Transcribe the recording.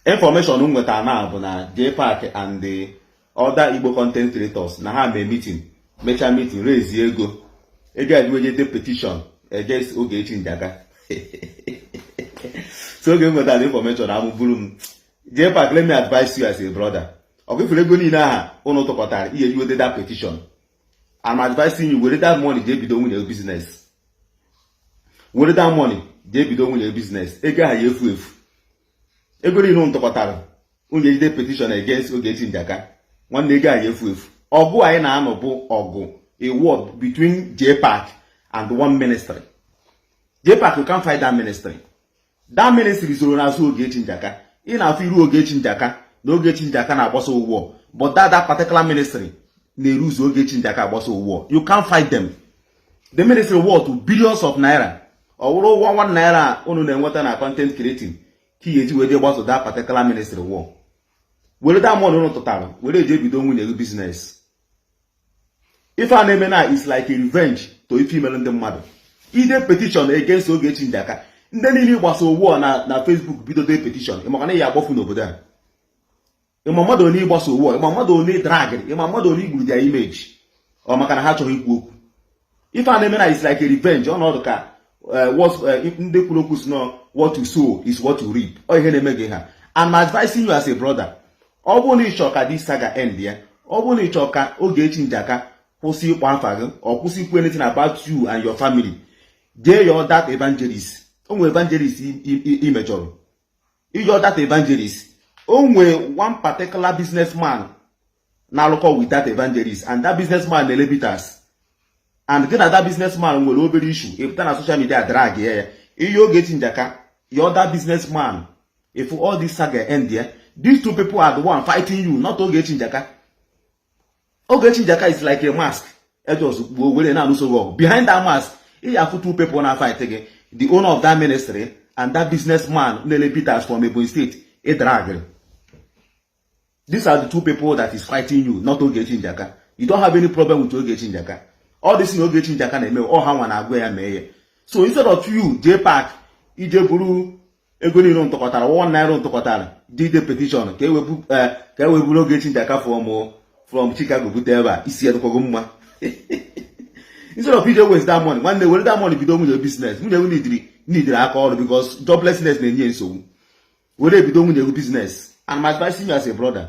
Information m nwetara na bụ na JPAC and the other Igbo content creators na ha mee meeting, mechaa meeting, raise ego, ego ejiweje de petition against Ogechi Njaka. So oge m nwetara information, amụburu m. JPAC, let me advise you as a brother. Ọ ifuru ego niile aha ụnụ tụkọtara ihe jiwede that petition, I'm advising you, were that money jee bido nwunye business. Were that money jee bido nwunye business. Ego aha ya efu efu. Ego niile ụnụ tụkọtara unu ejide petition against Ogechi Njaka, nwanne, ego anyị efu efu. Ọgụ anyị na-anọ bụ ọgụ, a war between JPAC and one ministry. JPAC, you can't fight that ministry. That ministry zoro n'azụ Ogechi Njaka. Ị na-afụ iru Ogechi Njaka na Ogechi Njaka na-agbasa ụgwọ, but that particular ministry na-eru ụzọ Ogechi Njaka agbasa ụgwọ. You can't fight them. The ministry worth billions of naira. Ọ bụrụ ụgwọ ₦1 unu na-enweta na content creating ka ị ga-eji wee jee gbaso that particular ministry war? Were that money unu tụtara were eji ebido nwunye gị business. Ife a na-eme na is like a revenge to ife imere ndị mmadụ ide petition against Ogechi Njaka. Ndị niile gbasa ụgwọ na Facebook bido dee petition, ịmaka na ya agbafu n'obodo a. Ịma mmadụ onye ịgbasa ụgwọ, ịma mmadụ onye dragịrị, ịma mmadụ onye igburu their image. Ọ maka na ha chọghị ikwu okwu. Ife a na-eme na is like a revenge. Ọnọdụ ka ndị kwuru okwu si nọ, "What you sow is what you reap." Ọ ihe na-eme gị ha. I'm advising you as a brother. Ọ bụrụ na ị chọọ ka this saga end ya, ọ bụrụ na ị chọọ ka Ogechi Njaka kwụsị ịkpọ afa gị, ọ kwụsị ikwu anything about you and your family, jee yọọ that evangelist. O nwere evangelist ị mejọrọ, ịyọọ that evangelist. O nwere one particular businessman na-alụkọ with that evangelist, and that businessman na-ele bitters, and gị na that businessman nwere obere issue, ịpụta na social media drag ya. Ya ihe Ogechi Njaka, your that businessman, if all this saga end there, these two people are the one fighting you, not Ogechi Njaka. Ogechi Njaka is like a mask ejos gbuo were na-alụso gị ọgụ. Behind that mask, ị ya afụ two people na fight gị: the owner of that ministry and that businessman na-ele bitters from Ebonyi State ị drag. These are the two people that is fighting you, not Ogechi Njaka. You don't have any problem with Ogechi Njaka. All this thing Ogechi Njaka na-eme, ọ ha nwa na-agwa ya mee ya. So instead of you, JPAC, ije buru ego niile ntụkọtara, ₦1 ntụkọtara, jide petition ka e weburu Ogechi Njaka from Chicago bute ebe a, isi edokwago mma. Instead of ije waste that money, nwanne, were that money bido nwunye business. Nwunye gị nidiri aka ọrụ because joblessness na-enye nsogbu. Were ebido nwunye gị business. And my advice you as a brother.